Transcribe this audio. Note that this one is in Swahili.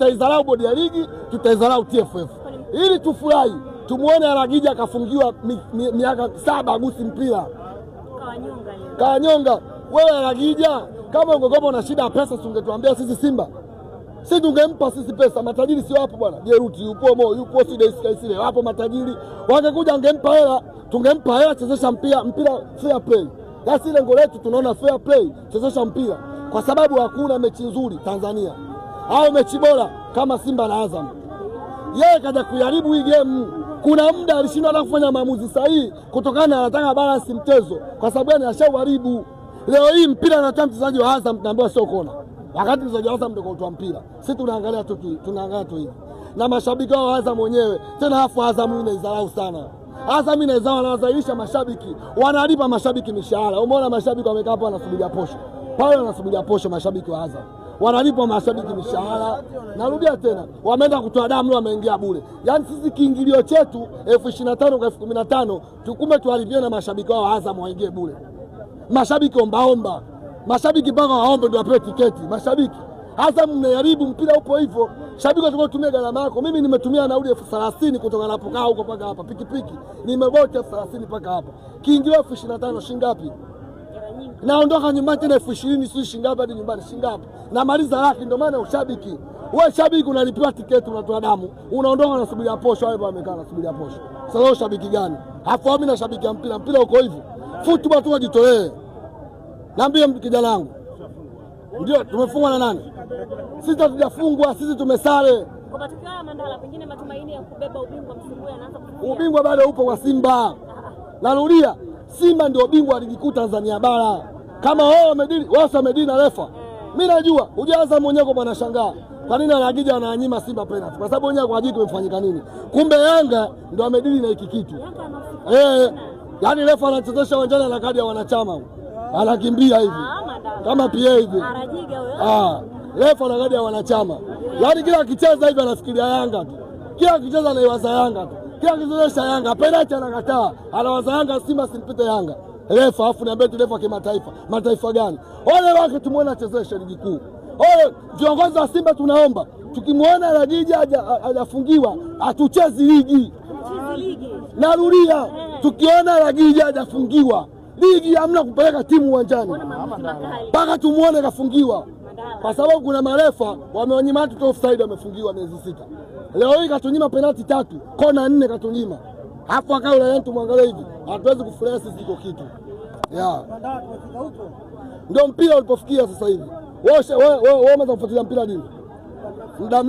Tutaidharau bodi ya ligi, tutaidharau TFF ili tufurahi, tumuone Alagija akafungiwa miaka 7 agusi mpira kawanyonga. Wewe Alagija, kama ungekopa una shida ya pesa, ungetuambia sisi Simba, si tungempa sisi pesa. Matajiri sio hapo bwana, Jeruti yupo, Mo yupo, Sideskaisile wapo matajiri, wangekuja angempa hela, tungempa hela, chezesha mpira, mpira fair play. Basi lengo letu tunaona fair play, chezesha mpira, kwa sababu hakuna mechi nzuri Tanzania au mechi bora kama Simba na Azam. Yeye kaja kuharibu hii game. Kuna muda alishindwa hata kufanya maamuzi sahihi kutokana na anataka balance mchezo. Kwa sababu gani? Ashauharibu. Leo hii mpira anatoa mchezaji wa Azam tunaambiwa sio kona. Wakati mchezaji wa Azam ndio kautoa mpira. Sisi tunaangalia tu, tunaangalia tu hivi. Na mashabiki wao Azam wenyewe, tena afu Azam inaidharau sana. Azam inaizao wanawazalisha mashabiki, wanalipa mashabiki mishahara. Umeona mashabiki wamekaa hapo wanasubiria posho. Pale wanasubiria posho mashabiki wa Azam. Wanalipwa mashabiki mishahara. Narudia tena, wameenda kutoa damu, wameingia bure. Yaani sisi kiingilio chetu 25,000 kwa 15,000 tukume tuharibie na mashabiki wao Azam waingie bure. Mashabiki ombaomba, mashabiki mpaka waombe ndio wapewe tiketi. Mashabiki Azam mnaharibu mpira, upo hivyo. Shabiki atakuwa tumia gharama yako. Mimi nimetumia nauli 30,000 kutoka napokaa huko mpaka hapa, pikipiki nimeboti 30,000 mpaka hapa. Kiingilio 25,000 shilingi ngapi? Naondoka nyumbani tena 20,000 sio shilingi ngapi hadi nyumbani shilingi ngapi? Namaliza laki. Ndio maana ushabiki. Wewe shabiki unalipiwa tiketi, unatoa damu, unaondoka unasubiria posho, wale wamekaa wanasubiria posho. Sasa wewe shabiki gani? Alafu mimi na shabiki ya mpira, mpira uko hivyo. Football tu wajitolee. Naambia kijana wangu. Ndio tumefungwa na nani? Sisi hatujafungwa, sisi tumesare. Kwa matokeo haya Mandala, pengine matumaini ya kubeba ubingwa msimu huu yanaanza kufifia. Ubingwa bado upo kwa Simba. Narudia, Simba ndio bingwa wa ligi kuu Tanzania bara. Kama wao wamedili, wao wamedili na refa. Mimi najua, hujaanza mwenyewe kwa bwana shangaa. Kwa nini Alagija ananyima Simba penalty? Kwa sababu wenyewe kwa ajili kumefanyika nini? Kumbe Yanga ndio amedili na hiki kitu. Yaani refa anachezesha uwanjani na kadi ya wanachama. Anakimbia hivi. Kama PA hivi. Refa na kadi ya wanachama. Yaani kila akicheza hivi anafikiria Yanga tu. Kila akicheza anaiwaza Yanga tu. Kila akichezesha Yanga penalty anakataa. Anawaza Yanga, Simba simpite Yanga. Refa afu niambie tu refa kimataifa. Mataifa gani? Ole wake tumuone achezeshe ligi kuu. Ole viongozi wa Simba tunaomba tukimuona Alagija hajafungiwa hatuchezi ligi. Narudia, tukiona Alagija hajafungiwa ligi hamna kupeleka timu uwanjani mpaka tumuone kafungiwa, kwa sababu kuna marefa wamewanyima watu offside, wamefungiwa miezi 6. Leo hii katunyima penalti 3, kona 4 katunyima. Hapo akawa yule tumwangalie hivi, hatuwezi kufurahia sisi iko kitu. Yeah. Ndio mpira ulipofikia sasa hivi. Wewe umeanza kufuatilia mpira lini? Muda